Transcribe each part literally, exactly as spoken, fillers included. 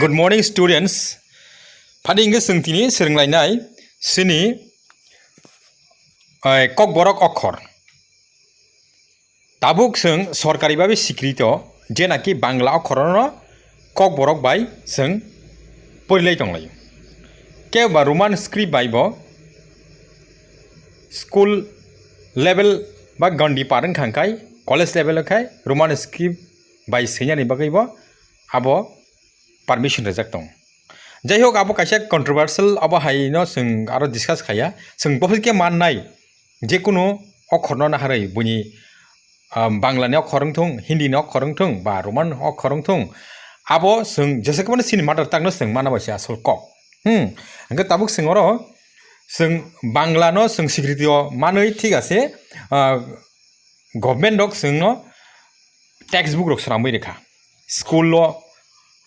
Good morning, students. Phadi hwnkhe chwng tini swrwnglainai chini, eh, Kokborok okhor. Tabuk chwng sorkari babe sikrito, je naki Bangla okhorno Kokborok bai chwng porilai tonglaio. Kebo ba Roman script bai bo school level ba gondi par wngkha hwnkhe college level wngkhe Roman script bai swinani bagwi bo abo permission rwjak tong. Jai hok, abo kaisa controversial, abo hai no chwng aro discuss khaya. Chwng bophor khe mannai, je kunu okhorno naharwi buini, ah, Bangla ni okhor wngthung, Hindi ni okhor wngthung, ba Roman okhor wngthung, abo chwng jesa khe mani chini mother tongue no chwng mana bai se asol kok. Hmm, hwnkhe tabuk chwng oro chwng Bangla no chwng sikriti o manwi, thik ase, ah, government rok chwngno textbook rok swnamwi rwkha. School o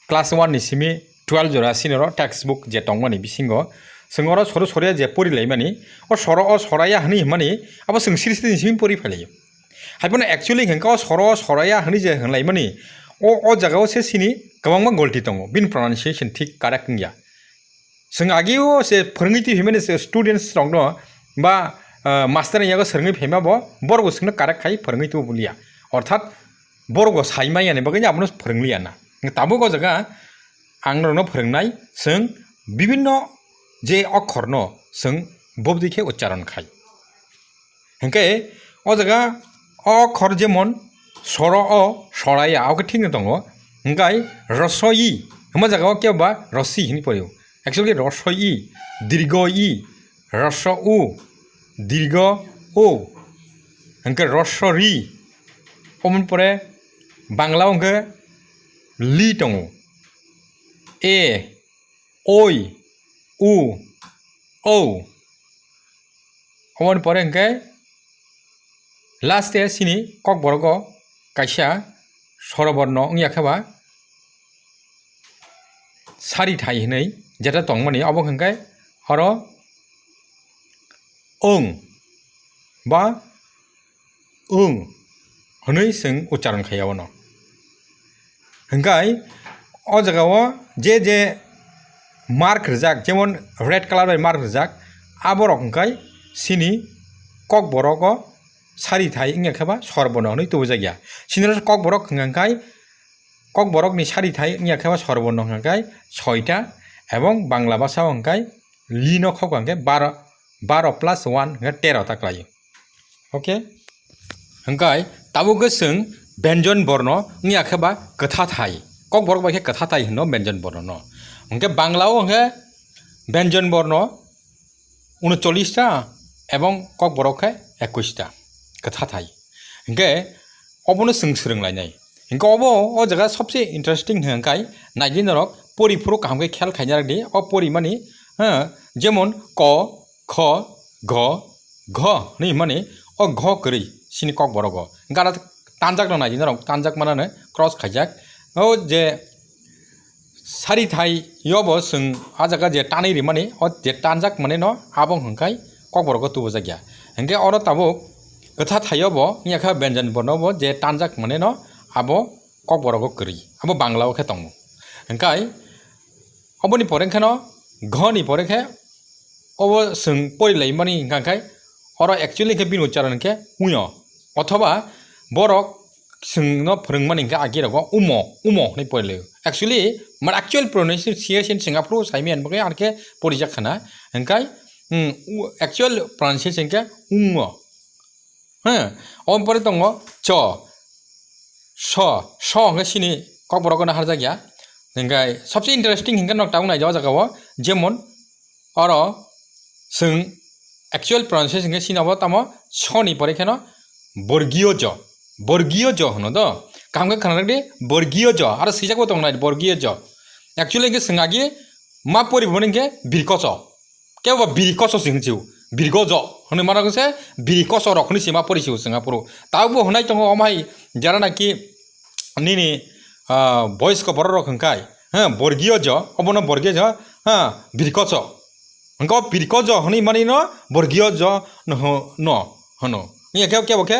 class one ni simi twelve jora sini oro textbook je tongmani bisingo chwng oro soro soriya je porilaimani, o soro o soraya hwnwi hwnmani abo chwng siri siri ni simi pori phailaio. Haiphano actually hwnkhe o soro o soraya hwnwi je hwnlaimani, o, o jaga o se sini kwbangma golti tongo, bini pronunciation thik correct wngya. Chwng agio se phwrwngwi twi himani se students rokno ba, ah, master ni yago swrwngwi phaima bo, borok bo chwngno correct khai phwrwngwi tubu liya. Orthat borok bo sai manya ni bagwi abono phwrwng liya na. Tabuk o jaga ang norokno phwrwngnai, chwng bibinno je okhorno chwng bobdi khe uchcharon khai. Hwnkhe o jaga o okhor jemon soro o soraya, o khe thikno tongo. Hwnkhe rosoi hwnma jaga o kebo ba rosi hwnwi porio. Actually rosoi, dirgo i, roso u, dirgo o. Hwnkhe roso ri. Oboni pore Bangla o hwnkhe li tongo. E, oi, u, o. Oboni pore hwnkhe last e sini Kokborok o kaisa soroborno wngya khe ba sari thai hwnwi jeta tongmani, obo hwnkhe oro ong ba ung hwnwi chwng uchcharon khai abono. Hwnkhe o jaga o je je mark rwjak, jemon red colour bai mark rwjak, aborok hwnkhe sini Kokborok o sari thai wngya khe ba sorbono hwnwi tubujakya. Sini oro Kokborok hwnkha khe Kokborokni sari thai wngya khe ba sorbono hwnkha khe soita, ebong Bangla basa o hwnkhe li no khok hwnkhe baro, baro plus one hwnkhe tero ta khlaio. Okay? Hwnkhe tabuk khe chwng benjon borno wngya khe ba kwtha thai. Kokborok bai khe kwtha thai hwno benjon borno no. Hwnkhe Bangla o hwnkhe benjon borno unochollis ta ebong Kokborok khe ekwis ta kwtha thai. Hwnkhe obono chwng swrwnglainai. Hwnkhe obo o jaga sobse interesting hwnkhe naidi norok pori phuru kaham khe khel khaina rwdi. O pori mani, ha, jemon ko, kho, go, gho hwnwi hwnmani o gho kwrwi sini Kokborok o. Hwnkhe aro tanjak no naidi norok, tanjak manano cross khaijak. O je sari thai yo bo chwng a jaga je tanwi rimani, o je tanjak mani no abo hwnkhai Kokborok o tubujakya. Hwnkhe oro tabuk kwtha thai yo bo wngya khe benjon borno bo je tanjak mani no abo Kokborok o kwrwi, abo Bangla o khe tongo. Hwnkhe oboni pore khe no gho ni pore khe obo chwng porilaimani hwnkha khe oro actually khe bini uchcharon khe uyo, othoba borok chwngno phwrwngmani hwnkhe agi rogo umo, umo hwnwi porilaio. Actually, mane actual pronunciation chwng aphuru saimaya hwnba khe arkhe porijak khana, hwnkhe, hmm, u-, actual pronunciation khe ungo. He, oboni pore tongo cho, so, so hwnkhe sini Kokborok no harjakya. Hwnkhe sobse interesting hwnkhe nok tabuk naidi o jaga o, jemon oro chwng actual pronunciation khe sini obo tamo so ni pore kheno borgio jo, borgio jo hwno do. Kaham khe khwna rwdi, borgio jo, aro swijak bo tongnai borgio jo. Actually khe chwng agi ma pori bo hwnkhe birkocho. Kebo ba biri koso se hwnwi sio, biri gojo hwnwi mano khe se biri koso rok hwnwi se ma pori sio chwng aphuru. Tabukbo hwnai tongo omo hai jara naki nini, ah, boysko borok rok hwnkhai, ha, borgio jo, obono borgio jo, ha, biri koso. Hwnkhe o biri kojo hwnwi mani no borgio jo no hw-, no hwno. Wngya khe kebo khe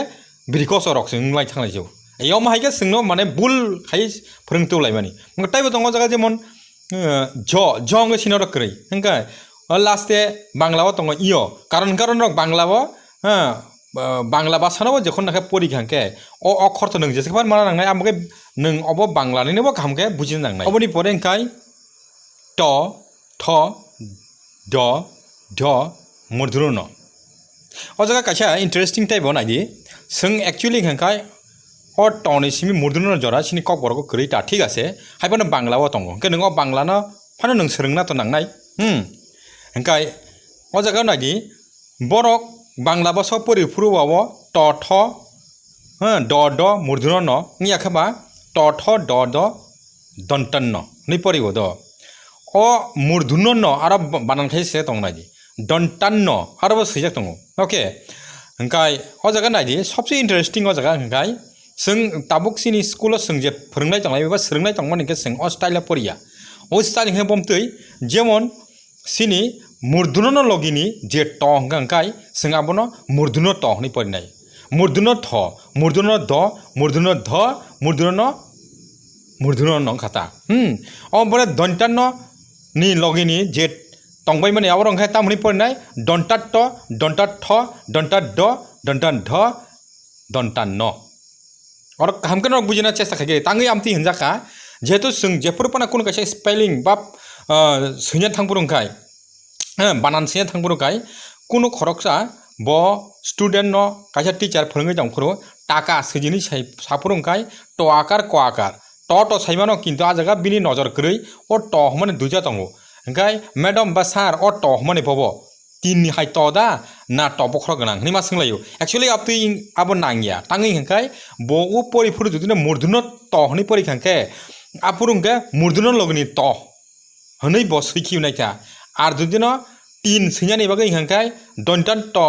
biri koso rok se wnglai thanglai sio. Ei omo hai khe chwngno mane bul khai phwrwng tublaimani. Hwnkhe taibo tongo o jaga jemon, eh, jo, jo wngkhe sini oro kwrwi. Hwnkhe o last e Bangla o tongo io. Karon, karon rok Bangla o, eh, eh, Bangla bhasha no bo jokhon nakhe pori kha hwnkhe o okhor to nwng jesa khe mana nangnai, amo khe nwng obo Bangla nini bo kaham khe bujina nangnai. Oboni pore hwnkhe to, tho, do, dho, murdhuno no. O jaga kaisa interesting type o naidi. Chwng actually hwnkhe o to ni simi murdhuno no jora sini kokborok o kwrwi ta, thik ase. Hai phano Bangla o tongo. Hwnkhe nwng o Bangla no phano nwng swrwngna to nangnai. Hmm. Hwnkhe o jaga o naidi borok Bangla bhasha o pori phuru ba o to, tho, ha, do, do, murdhuno no wngya khe ba to, tho, do, do, dontan no hwnwi pori o do. O murdhuno no aro ba-, banan khai se tong naidi. Dontan no aro bo swijak tongo. Okay. Hwnkhe o jaga naidi, sobse interesting o jaga hwnkhe chwng tabuk chini school o chwng je phwrwngnai tongnai ba swrwngnai tongmani hwnkhe chwng o style o poriya. O style hwnkhe bomtwi jemon chini murdhuno no logini je to hwnkha hwnkhe chwng abono murdhuno to hwnwi porinai. Murdhuno tho, murdhuno do, murdhuno dho, murdhuno no, murdhuno no wngkha ta. Hmm. O bore dontan no ni logini je tongbai mani abo wngkha tamoni porinai dontat to, dontat tho, dontat do, dontat dho, dontan no. Oro kaham khe norok bujina chesta khaikhe tangwi amtwi hinjakha, jehetu chwng jephuru phano kunu kaisa spelling ba, ah, swina thangphuru hwnkhe, eh, banan swina thangphuru hwnkhe kunu khoroksa bo student no kaisa teacher phwrwngwi tongphuru taka swjini sai saphuru hwnkhe to akar ko akar to to saimano, kintu ah jaga bini nojor kwrwi o to hwnmani duita tongo. Hwnkhe madam ba sir o to hwnmani bobo tin ni hai to da na to bokhorok gwnang hwnwi ma swnglaio. Actually, abtwi abo nangya. Tangwi hwnkhe bo o pori phuru jodi no murdhuno to hwnwi pori kha hwnkhe, aphuru hwnkhe murdhuno logini to hwnwi bo swikhi naikha. Ar jodi no tin swinani bagwi hwnkhe dontan to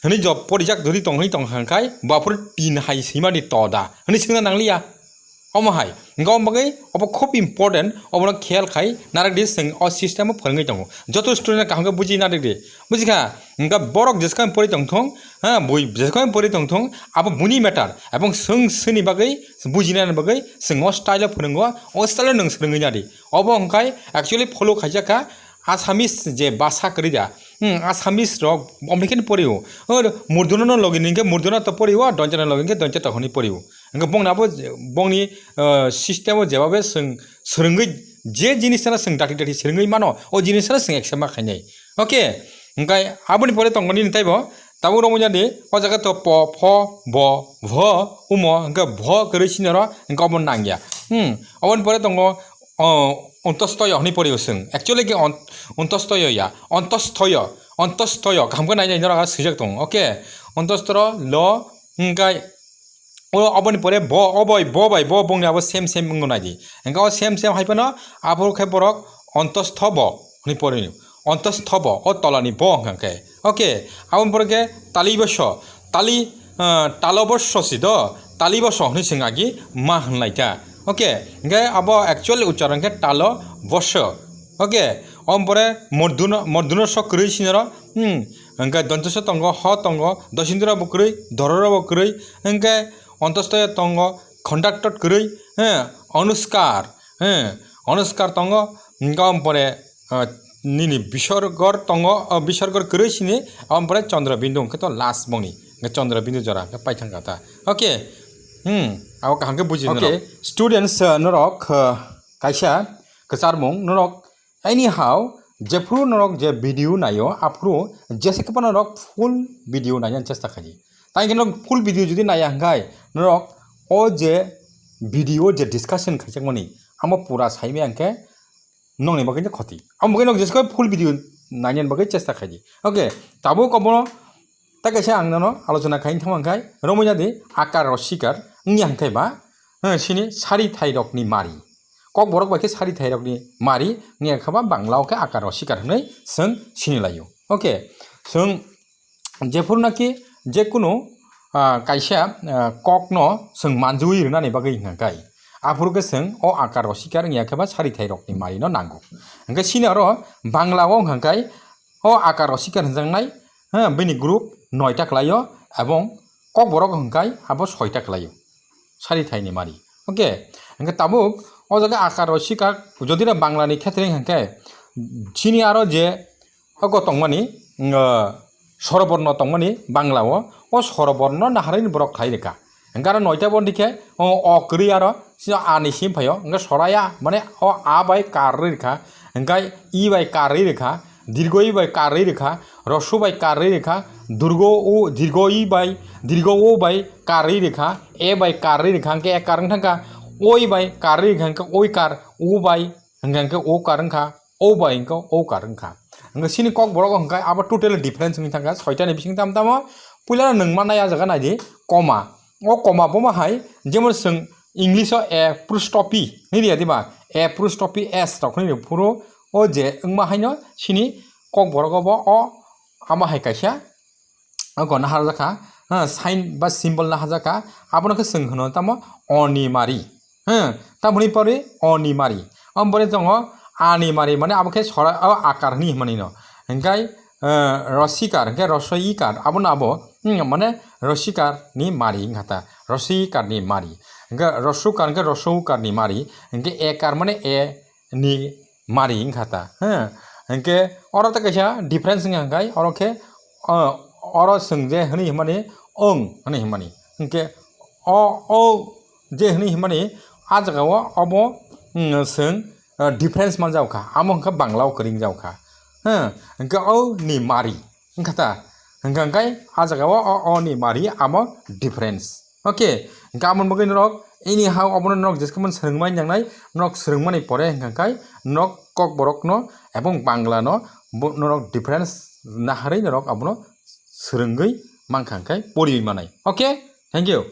hwnwi job porijak jodi tong hwnwi tong kha hwnkhe, bo aphuru tin hai swimani to da hwnwi swngna nangliya. Omo hai, hwnkhe omo bagwi obo khub important, obono kheyal khai narwk di, chwng o system o phwrwngwi tongo. Joto student kaham khe buji narwk di, buji kha? Hwnkhe borok jesakhai pori tongthung, ha, bui jesakhai pori tongthung, abo buini matter, ebong chwng chini bagwi bujinani bagwi chwng o style o phwrwngo, o style o nwng swrwngwi nadi. Obo hwnkhe actually follow khaijak kha Assamese je bhasha kwrwi da, hmm, Assamese rok omni khe porio, o murdhuno no logi ni hwnkhe murdhuno to porio, donjano logi hwnkhe donja to hwnwi porio. Hwnkhe bongni abo, bongni, ah, system o jebabe chwng swrwngwi, je jinisano chwng dakti dakti swrwngwi mano, o jinisano chwng accept ma khainai. Okay, hwnkhe aboni pore tongo nini taibo, tabuk romwi jadi, o jaga to po, pho, bo, bho, umo, hwnkhe bho kwrwi sinoro, hwnkhe obo nangya. Hmm, oboni pore tongo, o, ontostoyo hwnwi porio chwng. Actually khe on-, ontostoyo ya, ontostoyo, ontostoyo, kaham khe nai nai norok swijak tongo. Okay, ontostoro lo, hwnkhe o, oboni pore bo, o bai, bo bai, bo bongni abo same same wngno naidi. Hwnkhe o same same hai phano aphuru khe borok ontostho bo hwnwi pori. Ontostho bo, o tolani bo hwnkha khe. Okay, aboni pore khe tali boso, tali, ah, talo boso si do, tali boso hwnwi chwng agi ma hwnlai kha. Okay, hwnkhe abo actually ucharon khe talo boso. Okay, oboni pore morduno, morduno sok kwrwi sinoro, hmm, hwnkhe dontoso tongo, ho tongo, dosindro bo kwrwi, dororo bo kwrwi, hwnkhe Ontostoi tongo khondatot kwrwi, he, onuskar, he, onuskar tongo, hwnkhe aboni pore, ah, nini bisorgor tongo, ah, bisorgor kwrwi sini, aboni pore chondro bindu hwnkhe to last bongni, hwnkhe chondro bindu jora hwnkhe paithang kha ta. Okay, hmm, abo kaham khe buji norok. Okay, students, ah, norok, ah, kaisa kwcharmung norok Anyhow, jephru norok je video naio, aphru jesa khe phano norok full video naina chesta khaidi. Tai khe norok full video jodi naiya hwnkhe, norok o je video je discussion khaijakmani, amo pura saimaya hwnkhe nokni bagwi no khoti. Amo bagwi norok jesa khe full video naina bagwi chesta khaidi. Okay, tabuk obono Ta kaisa ang nono alochona khai thangma khai romwi nadi akar rw sikar wngya hwnkhe ba, eh, sini sari thairokni mari. Kokborok bai khe sari thairokni mari wngya khe ba Bangla o khe akar rw sikar hwnwi chwng sini laio. Okay, chwng jephuru naki jekunu, ah, kaisa, ah, kokno chwng manjui rwnani bagwi hwnkha khai, aphuru khe chwng o akar rw sikar wngya khe ba sari thairokni mari no nango. Hwnkhe sini oro Bangla o hwnkha khai o akar rw sikar hwnjaknai, ha, bini group noita kwlaio, ebong kokborok hwnkhe abo soita kwlaio, sari thaini mari. Okay, hwnkhe tabuk O jaga akar rosika jodi no Bangla ni khetre hwnkhe chini aro je ogo tongmani, mm, soroborno tongmani Bangla o, o soroborno naharwi borok khlai rwkha. Hwnkhe aro noita bo dikhe o, o kwrwi aro sino a ni sim phaio, hwnkhe soraya mane o a bai karwi rwkha, hwnkhe i bai karwi rwkha, dirgo i bai karwi rwkha, rosu bai karwi rwkha, durgo o, dirgo i bai, dirgo o bai karwi rwkha, e bai karwi rwkha, hwnkhe e kar wng thangkha, oi bai karwi rwkha, hwnkhe oi kar, u bai, hwnkhe hwnkhe o kar wngkha, o bai hwnkhe o kar wngkha. Hwnkhe chini kok borok hwnkhe abo total difference wngwi thangkha, soita ni bising tam tamo. Puila nwng mannai a jaga naidi, comma. O comma bo ma hai, jemon chwng English o apostrophe hinwi rwya diba, apostrophe S rok hinwi rw phuru o je wngma haino chini kok borok o bo o ama hai kaisa o gana harjakha, ha, sign ba symbol na harjakha, abono khe chwng hwno tamo oni mari. Hmm, tamoni pore oni mari. Omo pore tongo ani mari, mane abo khe sora, o akar hwnwi hwnmani no. Hingkai, eh, rosikar, hingke rosoi ikar, abono abo, hmm, mane rosikar ni mari wngkha ta. Rosoi ikar ni mari. Hingke rosukar, hingke rosou kar ni mari. Hingke ekar mane e ni mari wngkha ta. Hmm, hingke oro ta kaisa difference wngkha hingkai, oro khe, o, oro chwng je hwnwi hwnmani, ong hwnwi hwnmani. Hingke o, o, je hwnwi hwnmani, a jaga o obo, mm, chwng, uh, difference manjak kha, amo hwnkhe Bangla o kwrwi wngjak kha. Huh, hwnkhe o ni mari wngkha ta, hwnkhe hwnkhe a jaga o, o, o ni mari amo difference. Okay, hwnkhe amo bagwi norok anyhow obono norok jeskamon swrwngmani nangnai, norok swrwngmani pore hwnkhe hwnkhe norok Kokborok no ebong Bangla no bo norok difference naharwi norok abono swrwngwi mankha hwnkhe poriwi manai. Okay, thank you.